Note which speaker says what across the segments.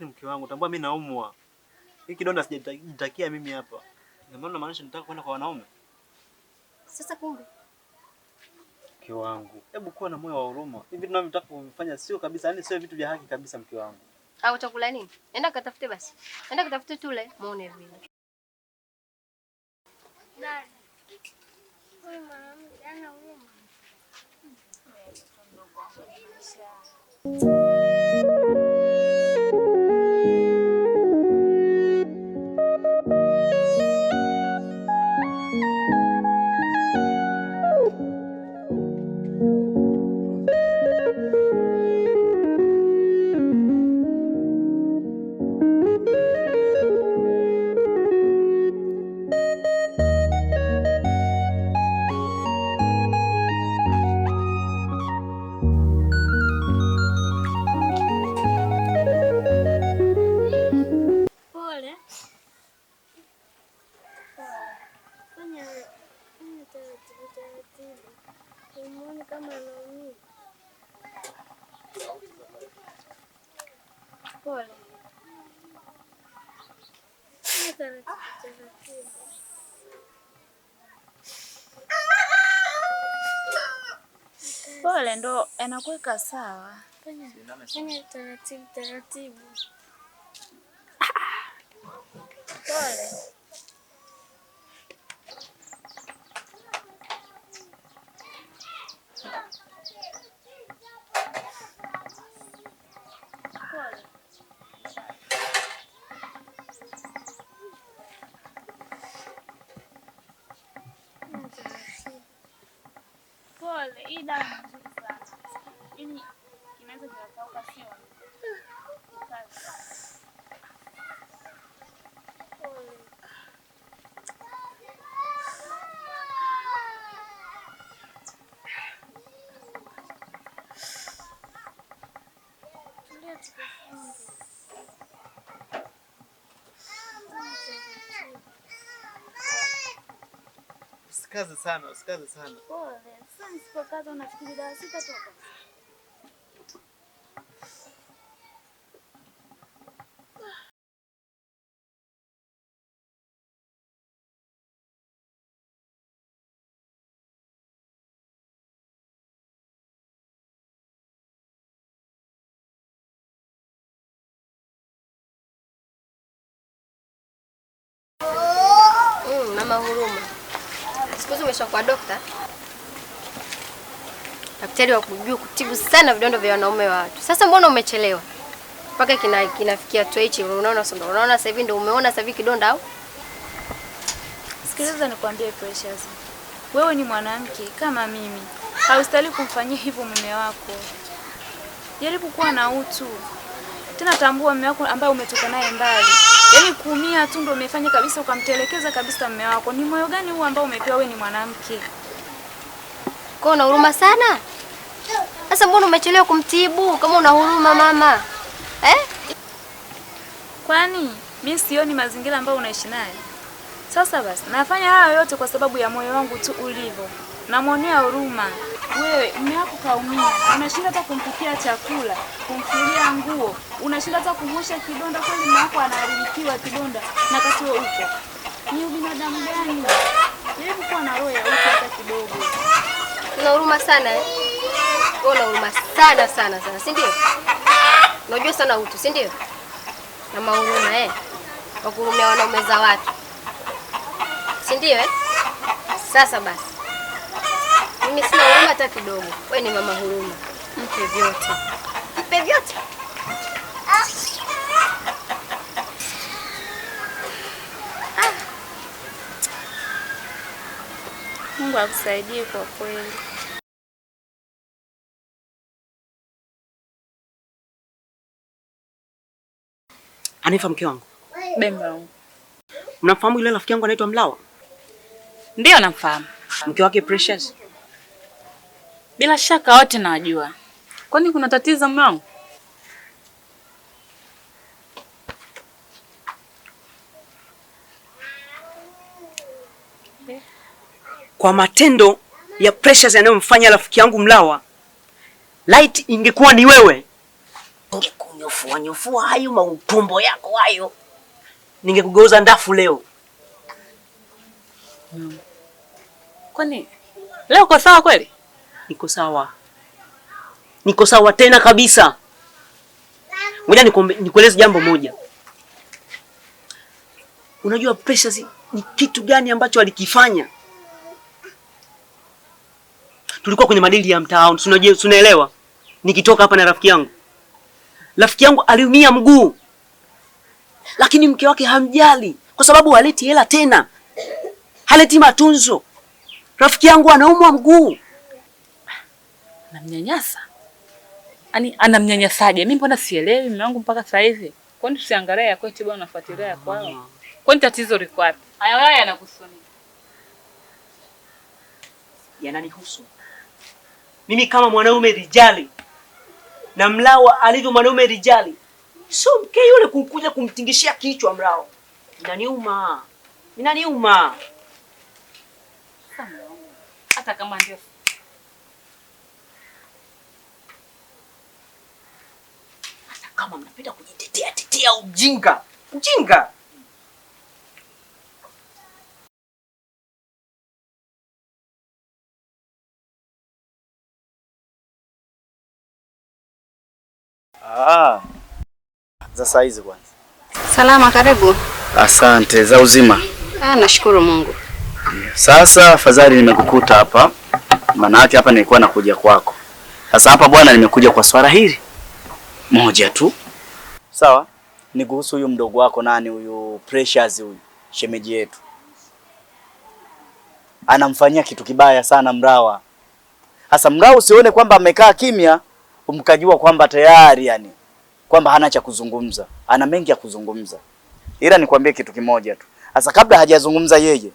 Speaker 1: Lakini mke wangu, tambua mimi naumwa. Hiki kidonda sijajitakia mimi hapa. Ndio maana maanisha nataka kwenda kwa wanaume.
Speaker 2: Sasa kumbe
Speaker 1: Mke wangu, hebu kuwa na moyo wa huruma. Hivi tunavyotaka kufanya sio kabisa, yani sio vitu vya haki kabisa mke wangu.
Speaker 2: Au utakula nini? Nenda katafute basi. Nenda katafute tule, muone vile.
Speaker 3: Dada, huyu mwanamke ana huruma. Pole. Fanya fanya taratibu taratibu. Umuone kama anaumia. Pole. Fanya taratibu taratibu.
Speaker 4: Pole ndo anakuweka sawa.
Speaker 3: Fanya fanya taratibu taratibu. Pole. Pole. Fanya taratibu.
Speaker 4: Pole, hii dawa ni nzuri sana. Yaani kinaweza kikakauka sio kazi.
Speaker 3: Pole. Tulia tukufunge. Fanya taratibu.
Speaker 1: Usikaze sana, usikaze sana.
Speaker 4: Pole. Sasa nisipokaza unafikiri dawa sitatoka?
Speaker 2: Mama huruma. Siku hizi umeshakuwa dokta. Daktari wa kujua kutibu sana vidonda vya wanaume wa watu. Sasa mbona umechelewa? Mpaka kinafikia hatua hichi, unaona sasa, unaona sasa hivi ndio umeona sasa hivi kidonda au?
Speaker 4: Sikiliza nikwambie Precious. Wewe ni mwanamke kama mimi. Haustahili kumfanyia hivyo mume wako. Jaribu kuwa na utu. Tena tambua mume wako ambaye umetoka naye mbali. Yaani kuumia tu ndio umefanya kabisa ukamtelekeza kabisa mume wako. Ni moyo gani huu ambao umepewa wewe ni mwanamke?
Speaker 2: Kwa una huruma sana? Sasa mbona umechelewa kumtibu kama una huruma mama? Eh?
Speaker 4: Kwani mimi sioni mazingira ambayo unaishi naye? Sasa basi, nafanya haya yote kwa sababu ya moyo wangu tu ulivyo. Namwonea huruma. Wewe mume wako kaumia, unashinda hata kumpikia chakula, kumfulia nguo, unashinda hata kumwosha kidonda. Kweli mume wako anaharibikiwa kidonda na kati wewe uko. Ni ubinadamu gani? Jaribu kuwa na roho ya utu hata kidogo.
Speaker 2: Una huruma sana eh? Wewe una huruma sana sana sana, si ndio? Unajua sana utu, si ndio? Na mahuruma eh? Wa kuhurumia wanaume za watu. Si ndio eh? Sasa basi. Mimi sina huruma hata kidogo. Wewe ni mama huruma. Mpe vyote. Mpe vyote.
Speaker 4: Mungu akusaidie kwa kweli.
Speaker 5: Anifa, mke wangu.
Speaker 6: Bemba wangu.
Speaker 5: Mnamfahamu yule rafiki yangu anaitwa Mlawa?
Speaker 6: Ndio namfahamu.
Speaker 5: Mke wake Precious.
Speaker 6: Bila shaka wote nawajua. Kwani kuna tatizo mume wangu?
Speaker 5: Kwa matendo ya Precious yanayomfanya rafiki yangu Mlawa, light ingekuwa ni wewe, Nyofua nyofua hayo mautumbo yako hayo. Ningekugeuza ndafu leo.
Speaker 6: Kwani leo uko sawa kweli?
Speaker 5: Niko sawa. Niko sawa tena kabisa. Ngoja nikueleze jambo moja. Unajua Precious ni kitu gani ambacho alikifanya? Tulikuwa kwenye madili ya mtaani, unajua tunaelewa. Nikitoka hapa na rafiki yangu. Rafiki yangu aliumia mguu. Lakini mke wake hamjali kwa sababu haleti hela tena. Haleti matunzo. Rafiki yangu anaumwa mguu.
Speaker 6: Anamnyanyasa. Yaani anamnyanyasaje? Mimi mbona sielewi mume wangu mpaka sasa hivi. Kwani tusiangalia ya kwetu bwana, unafuatilia ya kwao? Kwani tatizo liko wapi? Haya haya yanakuhusu nini?
Speaker 5: Yananihusu. Mimi kama mwanaume rijali na Mlawa alivyo mwanaume rijali, sio mke yule kukuja kumtingishia kichwa Mlawa. Inaniuma, inaniuma.
Speaker 6: Hata kama ndio
Speaker 5: hata kama mnapenda kujitetea tetea ujinga, ujinga.
Speaker 1: Ah. Za saa hizi kwanza.
Speaker 7: Salama, karibu.
Speaker 1: Asante, za uzima.
Speaker 7: Ah, nashukuru Mungu.
Speaker 1: Sasa afadhali nimekukuta hapa. Maana yake hapa nilikuwa nakuja kwako. Sasa hapa bwana, nimekuja kwa swala hili moja tu. Sawa? Ni kuhusu huyu mdogo wako nani huyu Precious huyu shemeji yetu. Anamfanyia kitu kibaya sana Mrawa. Sasa Mrawa usione kwamba amekaa kimya umkajua kwamba tayari yani kwamba hana cha kuzungumza. Ana mengi ya kuzungumza. Ila nikwambie kitu kimoja tu. Sasa kabla hajazungumza yeye,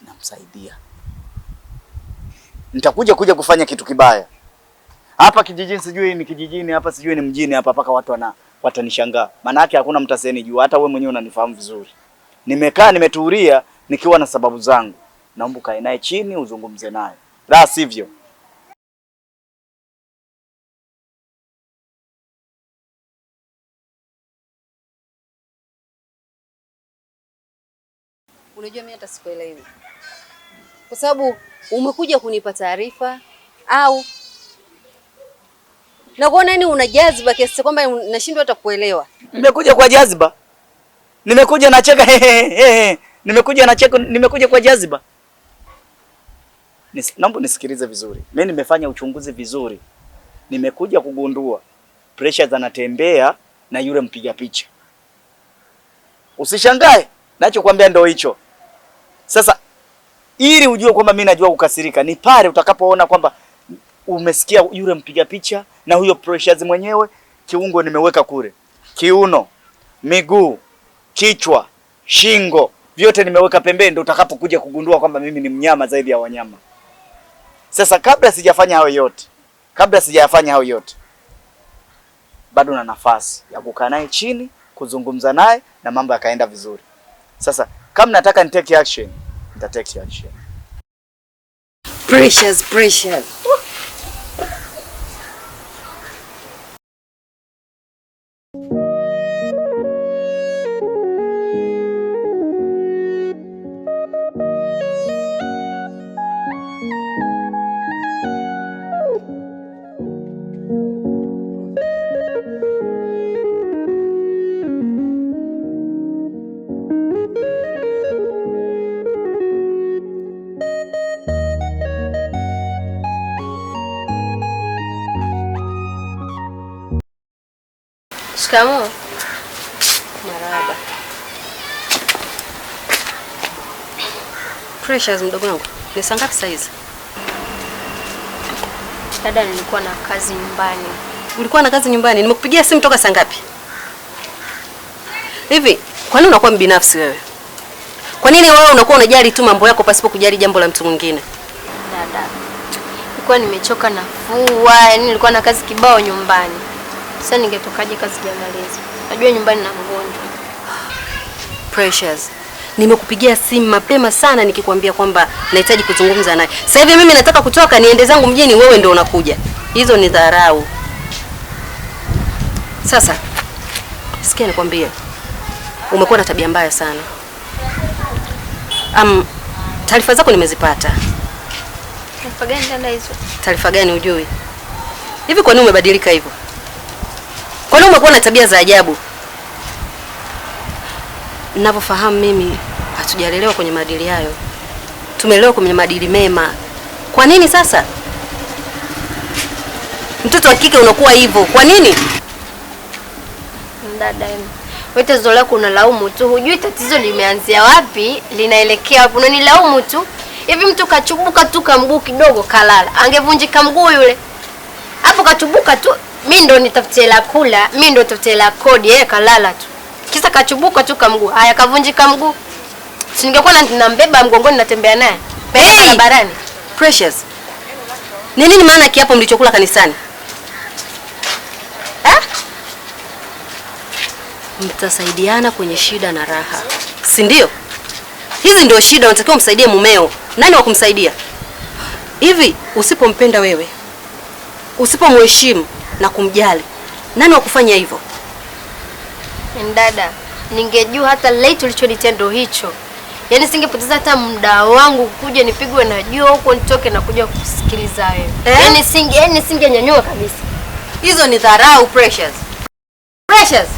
Speaker 1: namsaidia. Nitakuja kuja kufanya kitu kibaya. Hapa kijijini, sijui ni kijijini hapa, sijui ni mjini hapa, paka watu watanishangaa. Maana yake hakuna mtu asiyenijua, hata wewe mwenyewe unanifahamu vizuri. Nimekaa nimetulia nikiwa na sababu zangu. Naomba ukae naye chini uzungumze naye. La sivyo
Speaker 7: Unajua mimi hata sikuelewi. Kwa sababu umekuja kunipa taarifa au na kuona yani una jazba kiasi kwamba nashindwa hata kuelewa.
Speaker 1: Nimekuja kwa jazba. Nimekuja nacheka. Nimekuja nacheka, nimekuja kwa jazba. Naomba nisikilize vizuri. Mimi nimefanya uchunguzi vizuri. Nimekuja kugundua Precious anatembea na yule mpiga picha. Usishangae, nachokuambia ndio hicho. Sasa ili ujue kwamba mimi najua kukasirika ni pale utakapoona kwamba umesikia yule mpiga picha na huyo Precious mwenyewe, kiungo nimeweka kule, kiuno, miguu, kichwa, shingo, vyote nimeweka pembeni, ndio utakapokuja kugundua kwamba mimi ni mnyama zaidi ya wanyama. Sasa kabla sijafanya hayo yote, kabla sijayafanya hayo yote, bado na nafasi ya kukaa naye chini, kuzungumza naye na mambo yakaenda vizuri. Sasa kama nataka ni take action, nita take action.
Speaker 7: Precious, Precious.
Speaker 2: Shikamoo.
Speaker 7: Marahaba. Precious mdogo wangu, ni saa ngapi saizi?
Speaker 2: Dada, nilikuwa na kazi nyumbani.
Speaker 7: Ulikuwa na kazi nyumbani? Nimekupigia simu toka saa ngapi? Hivi, kwa nini unakuwa mbinafsi wewe? Kwa nini wewe unakuwa unajali tu mambo yako pasipo kujali jambo la mtu mwingine?
Speaker 2: Dada, nilikuwa nimechoka na fua, yaani nilikuwa na kazi kibao nyumbani. Sasa ningetokaje kazi sijamaliza? Najua nyumbani na mgonjwa.
Speaker 7: Precious, nimekupigia simu mapema sana nikikwambia kwamba nahitaji kuzungumza naye. Sasa hivi mimi nataka kutoka niende zangu mjini, wewe ndio unakuja. Hizo ni dharau. Sasa sikia nikwambie, umekuwa na tabia mbaya sana. Taarifa zako nimezipata.
Speaker 2: Taarifa gani tena hizo?
Speaker 7: Taarifa gani hujui? Hivi kwa nini umebadilika hivyo? Kwa nini umekuwa na tabia za ajabu? Ninavyofahamu mimi, hatujalelewa kwenye maadili hayo. Tumelelewa kwenye maadili mema. Kwa nini sasa mtoto wa kike unakuwa hivyo? Kwa nini?
Speaker 2: Dada, wewe tatizo lako unalaumu tu, hujui tatizo limeanzia wapi, linaelekea wapi, unanilaumu tu. Hivi mtu kachubuka tu kamguu kidogo kalala, angevunjika mguu yule hapo, kachubuka tu, mi ndo nitafutie la kula, mi ndo nitafutie la kodi, yeye kalala tu, kisa kachubuka tu kamguu. Haya, kavunjika mguu, si ningekuwa nambeba mgongoni natembea naye barabarani?
Speaker 7: Precious, ni nini maana kiapo mlichokula kanisani? Mtasaidiana kwenye shida na raha, si ndio? Hizi ndio shida, unatakiwa umsaidie mumeo. Nani wa kumsaidia? Hivi usipompenda wewe, usipomheshimu na kumjali, nani wa kufanya hivyo?
Speaker 2: Dada, ningejua hata late ulichonitendo hicho, yaani singepoteza hata muda wangu kuja nipigwe na jua huko nitoke na kuja kusikiliza wewe. Yaani singe, yaani singenyanyua kabisa.
Speaker 7: Hizo ni dharau, Precious. Precious.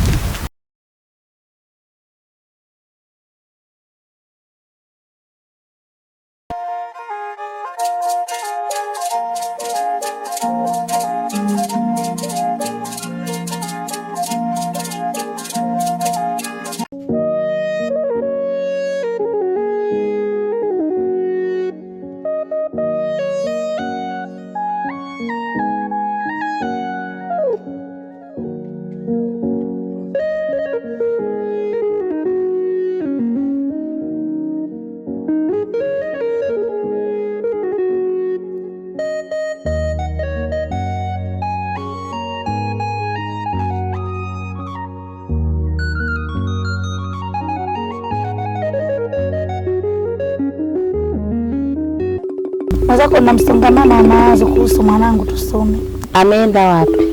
Speaker 8: Mwenzako na msongamano wa mawazo kuhusu mwanangu Tusome.
Speaker 9: Ameenda wapi?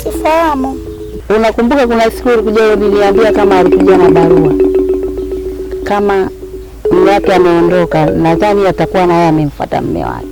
Speaker 8: Sifahamu.
Speaker 9: Unakumbuka kuna siku ulikuja uliniambia kama alikuja na barua kama mume wake ameondoka, nadhani atakuwa naye amemfuata mume wake.